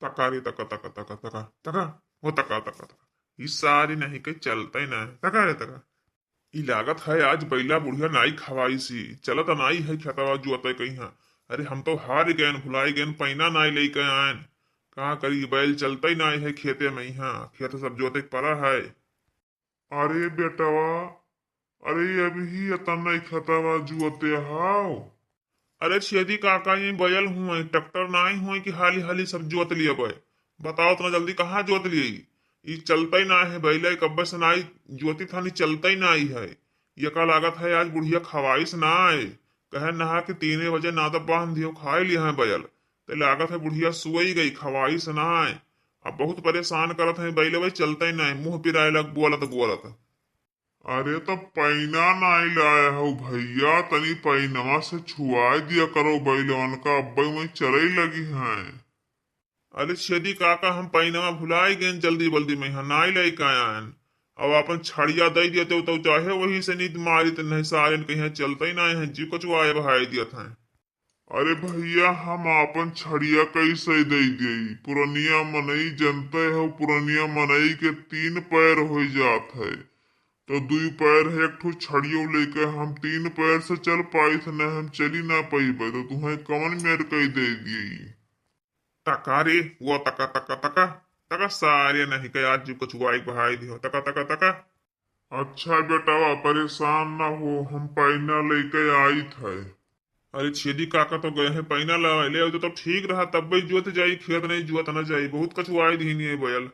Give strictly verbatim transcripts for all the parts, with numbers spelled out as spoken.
तका रे तका, तका, तका, तका, तका, वो तका, तका, तका। ई सारी नहीं के चलतै ना है। तका रे तका। ई लागत है आज बैला बुढ़िया नाई खवाइसी, चलत नाई है खेतवा जोतै कइहाँ। अरे हम तो हारि गएन, भुलाइ गएन, पैना नाई लइके आएन। का करी, बैल चलतै नाई है खेते मइहाँ, खेत सब जोतै के परा है। अरे बेटवा, अरे अबही एतना खेतवा जुअते हाव। अरे छेदी काका, ई बैल हुए, ट्रैक्टर नाई हुए कि हाली हाली सब जोत लियबै। बताओ एतना जल्दी कहाँ जोत लियई? ई चलतै नाई है बैल, कब्बे से नाई जोती थानी चलतै नाई है। यका लागत है आज बुढ़िया खवाइस नाई। कहे नहा कि तीने बजे नादा बांध दियो, खाए लिया है बैल। ते लागत है बुढ़िया सुअई गई, खवाइस नाई। अब बहुत परेशान करत है बैल, वही चलतै नाई, मुँह पिराए लग बोलत बोलत। अरे तो पैना नाई लाए हो भैया, तनी पैनवा से छुआए दिया करो बैलवन का, अब्बे में चरई लगी हैं। अरे छेदी काका, हम पैनवा भुलाए गएन जल्दी बल्दी में, यहाँ नाई लइके आएन। अब आपन छड़िया दे दिया तो, तो चाहे वही से नींद मारी, तो नहीं सारेन कहीं चलतै नाई है, जीव कचुआए बहाए दियत हैं। अरे भैया, हम आपन छड़िया कैसे दे देई? पुरनिया मनई जनते हो, पुरनिया मनई के तीन पैर हो जात है, तो दुई पैर है, एक ठो छड़ियो लेके हम तीन पैर से चल पाई थे, न हम चली ना पईबे, तो तुम्हें कवन मेर कई दे दिए? तका रे, वो तका, तका, तका, तका, सारे नहीं के आज जीव कचुआई बहाई दियो, तका, तका, तका। अच्छा बेटवा, परेशान ना हो, हम पैना लेके आइत है। अरे छेदी काका तो गए हैं पैना लावे, ले आवे तो तब ठीक रहा, तब भी जोत जाई खेत, नहीं जोत ना जाई, बहुत कचुआई दीनी है बैल।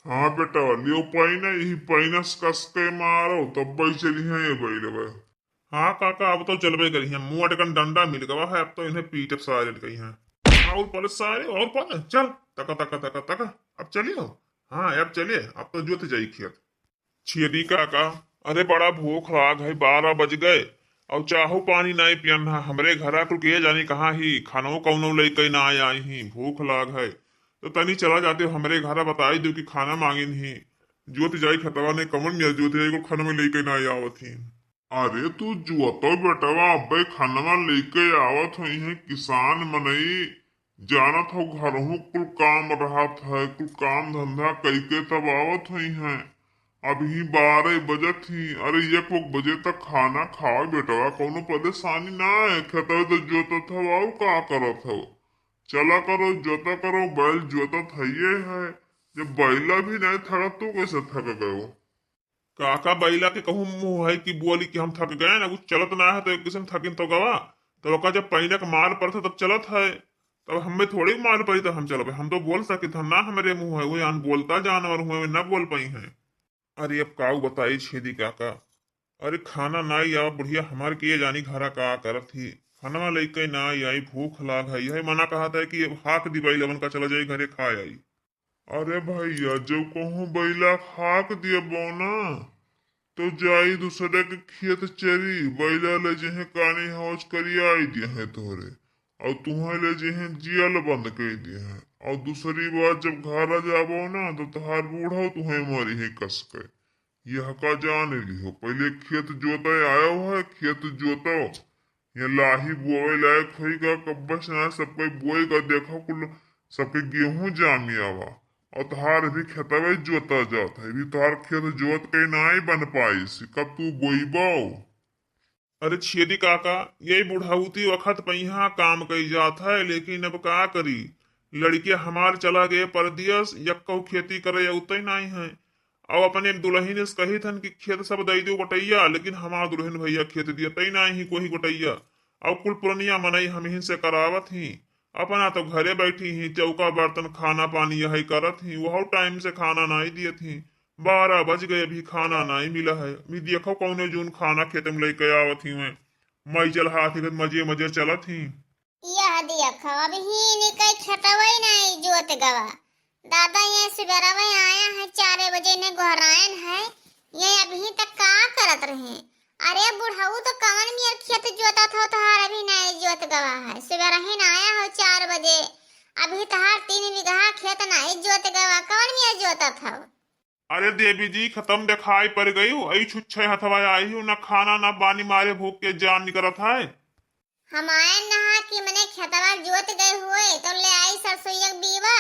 हाँ बेटवा, लियो पैना, यही पैना से कस के मारो, तब भी चली है ये बैल बे। हाँ काका, अब तो चलबे करी हैं, मुँह अटकन डंडा मिल गवा है, अब तो इन्हें पीटब सारे कही हैं। और पले सारे, और पले, चल, तका, तका, तका, तका, अब चलियो। हाँ, अब चलिए, अब तो जोत जाई खेत। छेदी काका, अरे बड़ा भूख लाग है, बारह बज गए, और चाहो पानी नाई पियन है। हमरे घरा कुल के जानी कहाँ ही, खानो कौनो लेके ना आई ही, भूख लाग है। तो तनी चला जाते हो हमरे घरा, बताई दो कि खाना मांगिन ही। जोत जाई खेतवा ने, कमन मिया जोत जाई, कुल खाना में लेके ना आवत ही। अरे तू जुअतो बेटवा, अब्बे खनवा लेके आवत होइहें। किसान मनई, जानत हो, घरहू कुल काम रहत है, कुल काम धंधा कइके तब आवत होइहें। अबही बारह बजत ही, अरे एक एक बजे तक खाना खाओ बेटवा, कौनो परेशानी ना है। खेतवे तो जोतत हो, और का करत हो? चला करो, जोता करो, बैल जोतत है ये है। जब बैला भी नहीं थकत, तू कैसे थक गयो? काका बैला के कहूँ मुँह है कि बोली कि हम थक गए ना, कुछ चलत ना है तो एक किस्म थकिन तो गवा। तो ओका जब पैना के मार पड़त है तब चलत है, तब हमें थोड़ी मार पड़ी तब हम चलब। हम तो बोल सकित हम ना, हमरे मुँह है, वो जान बोलता जानवर हुए, ना बोल पाई हैं। अरे अब काऊ बताई छेदी काका, अरे खाना नाई आवा बुढ़िया हमार के जानी घरा का करत ही, खानवा लेके ना आई, भूख लाग है, यही मना कहत है कि अब हाक दी बैलवन का चला जाई घरे खा आई। अरे भैया, जब कहूँ बैला खाक दियबो ना, तो जाई दूसरे के खेत चरी, बैला ले जेहे कानी हौज करियाई दिहे तोहरे, और तुहें ले जेहे जियल बंद कर दिहे। और दूसरी बात, जब घर आ जाबो ना, तो तोहार बूढ़ो तुहें मारी है कस के। यह का जान लिहो, पहले खेत जोते आयो है, खेत जोतो, ये लाही बोवे लायक होई का, कब्बस ना सबके बोए का, देखो कुल सबके गेहूं जामी आवा, और तोहार भी खेतवे जोता जात है, भी तोहार खेत जोत के नाई बन पाइस, कब तू बोईबो? अरे छेदी काका, यही बुढ़ाउती वखत पहिया काम कई जात है, लेकिन अब का करी, लड़के हमार चला गए परदेस, यक्को खेती करे अउते नाई है। अब अपने दुलहिन से कहित हन कि खेत सब दई दियो गोटैया, लेकिन हमार दुलहिन भैया खेत दियतै नाहीं कोई गोटैया। अब कुल पुरनिया मनई हमहिन से करावत ही, अपना तो घरे बैठी ही, चौका बर्तन खाना पानी यही करत ही, वहौ टाइम से खाना नाई दियत ही। बारह बज गए, अभी खाना नाई मिला है। अभी देखो कौने जून खाना खेत में लेके आवत ही हुए, मई चल हाथी के मजे मजे चलत ही। यह देखो, अबहीं इनके खेतवै नाई जोत गवा। दादा, ये सुबेरवै आया है, चारे बजे ने गोहरायन है, ये अबहीं तक का करत रहे? अरे बुढ़ऊ, तो कवन मियर खेत जोतत हो तोहार, अभी नाई जोत गवा है? सुबेरहिन आया हो चार बजे, अभी तोहार तीन बीघा खेत नाई जोत गवा, कवन मियर जोतत हो? अरे देवी जी, खतम देखाई पड़ गई, अई छुच्छे हथवा आई हूँ, ना खाना ना पानी, मारे भूख के जान निकरत है। हम आयन नहा कि मने खेतवा जोत गए हुए, तो ले आई सरसोईया के बीवा,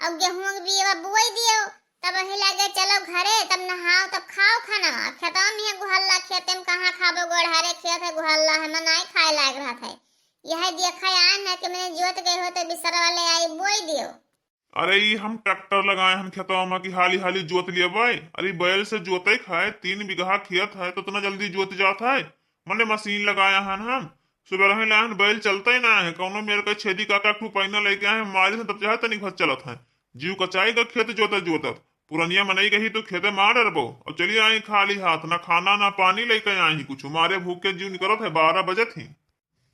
अब गेहूं के बीवा बोई दियो, तब वही लगे चलो घरे, तब नहाओ, तब खाओ खाना। खेतवा में है गुहल्ला, खेते में कहाँ खाबो, गोड़हारे खेत है, गुहल्ला है, मन नाई खाए लायक रहत है। यह देखा आन है कि मैंने जोत गए हो तो बिसरवा ले आई, बोई दियो। अरे, ई हम ट्रैक्टर लगाए हन खेतवा में कि हाली हाली जोत लेबै। अरे, बैल से जोते खाए, तीन बीघा खेत है, तो उतना जल्दी जोत जात है? मने मशीन लगाया हन हम। सुबह रहे लाहन, बैल चलते ही ना है, कौनो मेर के छेदी काका खूब पैना लेके आए हैं, मारी से तब चाहे तनिक भर चलत है। जीव कचाई का खेत जोतत जोतत। पुरनिया मनई कही तो खेते मार डरबो, और चली आई खाली हाथ, ना खाना ना पानी लेके आई कुछ, मारे भूख के जीव निकलत है, बारह बजत ही।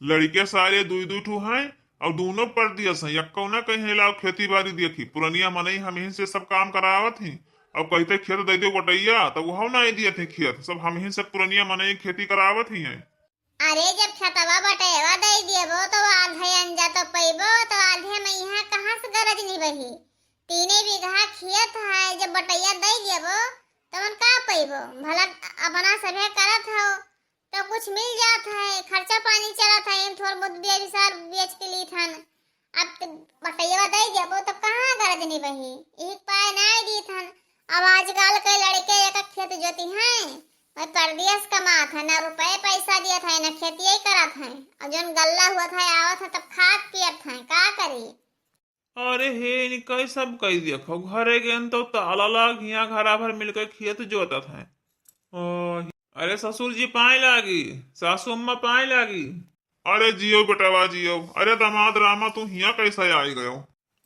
लड़के सारे दुई दुई ठो हैं, और दोनों परदेस हैं, यक्को ना कहीं लाओ खेती बाड़ी देखी। पुरनिया मनई हम ही से सब काम करावत ही, और कहते खेत दे दो बटैया, तो वह ना दिए थे खेत, सब हम ही से पुरनिया मनई खेती करावत ही हैं। अरे, जब खेतवा बटैया दे देबो, तो आधे अंजा तो पैबो, तो आधे में यहाँ कहाँ से गरज निबही? तीने बीघा खेत है, जब बटैया दे देबो, तो मन का पैबो? भला अपना सभे करत हो, तो कुछ मिल जात है, खर्चा पानी चलत है, थोड़ बहुत बेबिसार बेच के लीत हन। अब त बटैया दे देबो, तब कहाँ गरज निबही? एक पाए नाई दीत हन। अब आजकल के लड़के एक खेत जोती हैं, वही परदेस कमात है, ना रुपये पैसा दियत है, ना खेती करत है। और जौन गल्ला हुआ था, आवत है, तब खात पियत है, का करी? अरे हे, इनका सब कही देखो, घरे गेन तो ताला लाग, हियाँ घरा भर मिलके खेत जोतत हैं। ओ, अरे ससुर जी पाए लागी, सासू अम्मा पाए लागी। अरे जियो बेटवा जियो। अरे दामाद रामा, तू हियाँ कैसे आई गयो?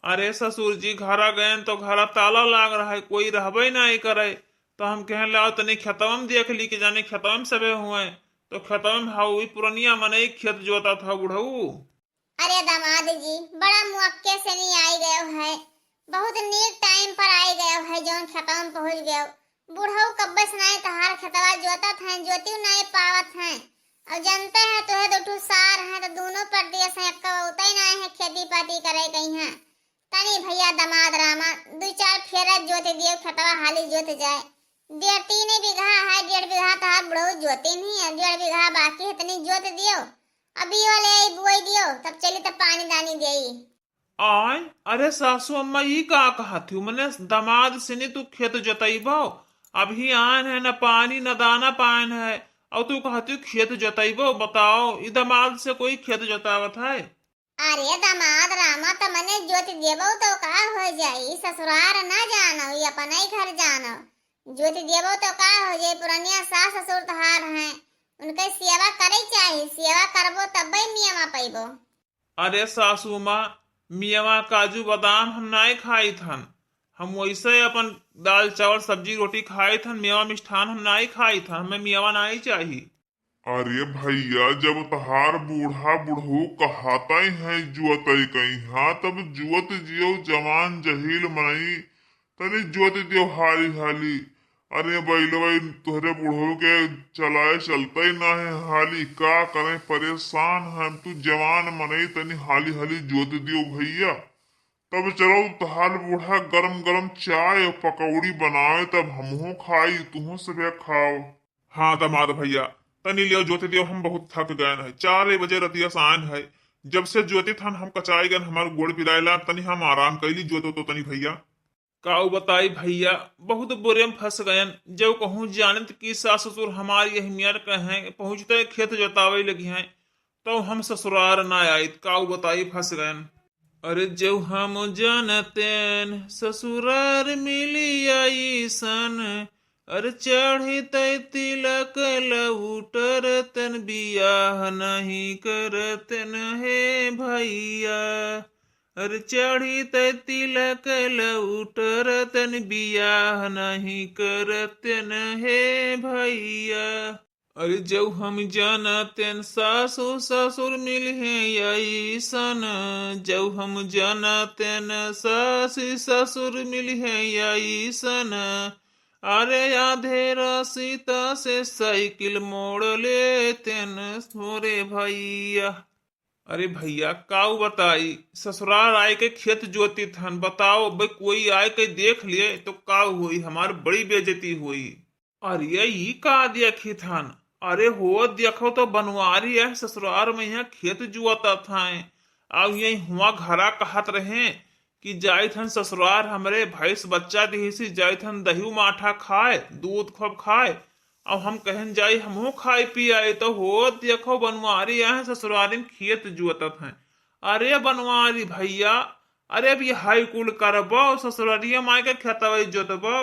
अरे ससुर जी, घरा गयन तो घरा ताला लाग रहा है, कोई रहबे नहीं करे। तो हम कहें लाओ तनी खेतवा में देख ली कि जाने खेतवा में सबे हुए। तो खेतवा में हाउ ई पुरनिया मनई खेत जोता था बुढ़ऊ। अरे दामाद जी, बड़ा मुअक्के से नहीं आई गयो है, बहुत नीक टाइम पर आई गयो है, जौन खेतवा में पहुँच गयो। बुढ़ऊ कब्बे से नाई तहार खेतवा जोतत हैं, जोतियो नाई पावत हैं। और जानते हैं तोहे दो ठो सार हैं तो दोनों परदेस हैं, एक्का उतई नाई है खेती पाती करे कहीं हैं। तनी भैया दामाद रामा, दो चार फेरा जोत दियो, खेतवा हाली जोत जाए। डेढ़ तीन ही बीघा है, डेढ़ बीघा तहार बुढ़ऊ जोते नहीं है, डेढ़ बीघा बाकी है, तनी जोत दियो, अभी वाले आई बुआई दियो, तब चली तब पानी दानी देई। आय, अरे सासू अम्मा, ई का कहत हूँ? मने दामाद से नहीं तू खेत जोतइबो? अभी आन है, न पानी न दाना पान है, और तू कहत हूँ खेत जोतइबो? बताओ, ई दामाद से कोई खेत जोतावत है? अरे दामाद रामा, त मने जोत देबो तो का हो जाई? ससुरार ना जानो, ये अपना ही घर जानो। जोत देबो तो का हो जाई? पुरनिया सास ससुर तहार हैं, उनके सेवा करे चाही, सेवा करबो तब्बे मियाँ पइबो। अरे सासू माँ, मियवा काजू बादाम हम नाई खाइत हन। हम वैसे अपन दाल चावल सब्जी रोटी खाइत हन, मेवा मिष्ठान हम नाई खाइत हन, हमें मियवा नाई चाही। अरे भैया, जब तहार बूढ़ा बुढ़ऊ कहातई हैं जुअतई कइहाँ, तब जुअत जियो जवान जहील मनई, तनी जुअत दियो हाली हाली। अरे बैलवा, तोहरे बुढ़ऊ के चलाए चलतई ना है हाली, का करें, परेशान हैं। तू जवान मनई, तनी हाली हाली जोत दियो भैया। तब चलो तहार बूढ़ा गरम गरम चाय और पकौड़ी बनावे, तब हमहू खाई, तुहू सबे खाओ। हाँ दामाद भैया, तनी लियो जोत दियो, हम बहुत थक गए हैं, चार बजे रतिया से आन है, जब से जोतित हन हम कचाई गन, हमार गोड़ पिराए लाग, तनी हम आराम कैली, जोतो तो तनी भैया। काऊ बताई भैया, बहुत बुरे में फंस गयन। जब कहूँ जानत कि सास ससुर हमार यही मियार के हैं, पहुँचते खेत जोतावे लगी हैं, तो हम ससुरार ना आइत। काऊ बताई फंस गयन। अरे जब हम जानतेन ससुरार मिली आईसन, अरे चढ़ते तिलक लउटर तन बियाह नहीं करतेन हे भैया। अरे चढ़ते तिलक लउटर तन बियाह नहीं करतेन हे भैया। अरे जब हम जानतेन सासु ससुर मिलिहें अइसन, जब हम जानतेन सासु ससुर मिलिहें अइसन, अरे आधे रास्ता से साइकिल मोड़ लेतेन हो रे भैया। अरे भैया, काऊ बताई, ससुरार आए के खेत जोतित हन, बताओ, भाई कोई आए के देख लिए तो काऊ होई, हमार बड़ी बेइज्जती होई। अरे ई का देखित हन? अरे हो देखो तो बनवारी है ससुरार में यहाँ खेत जुआता था। अब यही हुआ घरा कहत रहे कि जाइत हन ससुरार, हमरे भैंस बच्चा दिहिसी, जाइत हन दही माठा खाए, दूध खूब खाए। अब हम कहन जाई हमहू खाए पिए, तो हो देखो बनवारी आए हैं ससुरारी में खेत जोतत हैं। अरे बनवारी भैया, अरे अब ये हाई कुल करबो, ससुरारिया माई के खेतवा जोतबो।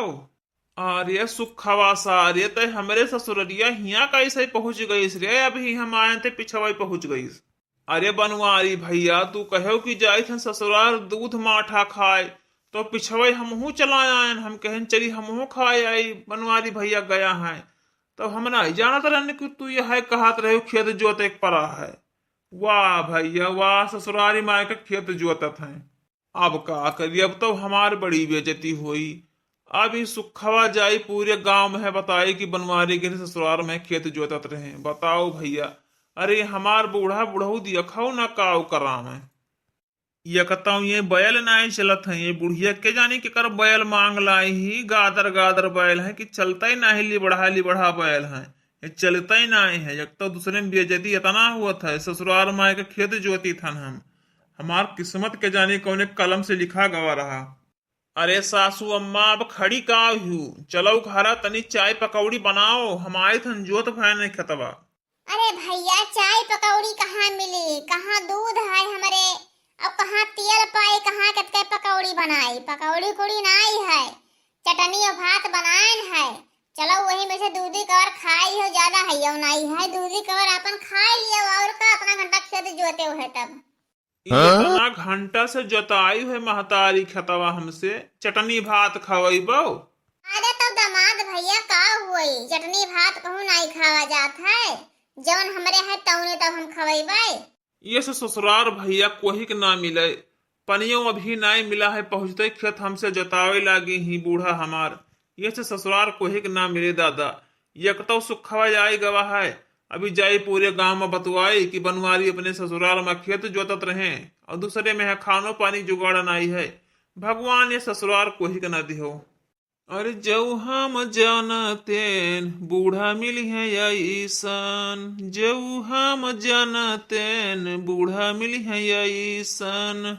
अरे सुखवा सारे, तै हमरे ससुररिया हियाँ कैसे पहुँच गईस रे? अभी हम आए थे पिछवा ही पहुँच गईस। अरे बनवारी भैया, तू कहो कि जाइत हन ससुरार दूध माठा खाए, तो पिछवा ही हमहू चला आयन। हम कहन चली हमहू खाए आई, बनवारी भैया गया है। तब हम नहीं जानत रहन कि तू यह कहत रहे खेत जोते के परा है। वाह भैया वाह, ससुरारी माई के खेत जोतत हैं। अब का करी, अब तो हमार बड़ी बेइज्जती होई। अब ई सुखवा जाई पूरे गांव में है बताई कि बनवारी के ससुरार में खेत जोतत रहे। बताओ भैया, अरे हमार बूढ़ा बुढ़ऊ देखो ना काव करावे। ये कहता हूँ ये बैल नाई चलत है, ये बुढ़िया के जानी केकर बैल मांग लाई ही, गादर गादर बैल है कि चलता ही नाही, लिबढ़ा लिबढ़ा बैल है, ये चलता ही नाही है। एक तो दूसरे में बेइज्जती इतना हुआ था, ससुरार माई के खेत जोती थन हम। हमार किस्मत के जानी कौने कलम से लिखा गवा रहा। अरे सासू अम्मा, अब खड़ी का हू? चलो घरा तनी चाय पकौड़ी बनाओ, हम आए थन जोत भैने खेतवा। अरे भैया, चाय पकौड़ी कहाँ मिली, कहाँ दूध है हमरे, और कहाँ तेल पाई, कहाँ केतके पकौड़ी बनाई? पकौड़ी उकौड़ी नाई है, चटनी और भात बनाएन है। चलो वही में से दूधी कवर खाई हो, ज्यादा है यो नाई है, दूधी कवर अपन खाई लियो और का, अपना घंटा खेत जोते हो है तब। हाँ? इतना घंटा से जोताई है महतारी खेतवा, हमसे चटनी भात खवैबो? अरे तो दामाद भैया का हुई, चटनी भात कहूँ नाई खावा जात है, जौन हमरे है तौने तब हम खवैबै। ये से ससुरार भैया कोही के ना मिले, पनियो अभी नाई मिला है, पहुँचते खेत हमसे जोतावे लागी ही बूढ़ा हमार। ये से ससुरार कोही के ना मिले दादा, एक तो सुखवा आई गवा है, अभी जाई पूरे गांव में बतवाई कि बनवारी अपने ससुराल में खेत जोतत रहे और दूसरे में है खानो पानी जुगाड़ नाई है। भगवान ये ससुराल कोही के ना दिहो। अरे जऊ हम जानतेन बूढ़ा मिली है ऐसन, जऊ हम जानतेन बूढ़ा मिली है ऐसन।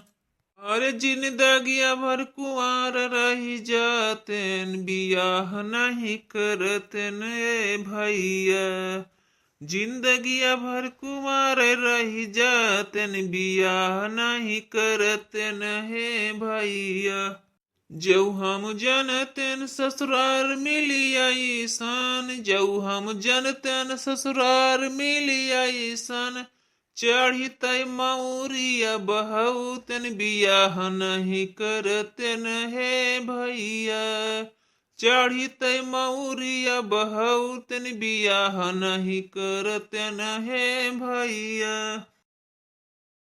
अरे जिंदगिया भर कुंवार रही जातेन, बियाह नहीं करतेन ए भैया। जिंदगिया भर कुंवार रही जातेन, बियाह नहीं करतेन हे भैया। जऊ हम जानतेन ससुरार मिली ऐसन, जऊ हम जानतेन ससुरार मिली ऐसन। चढ़ी तै मौरिया बहौतेन, बियाह नहीं करतेन हे भैया। चढ़ी तै मौरिया बहौतेन, बियाह नहीं करतेन हे भैया।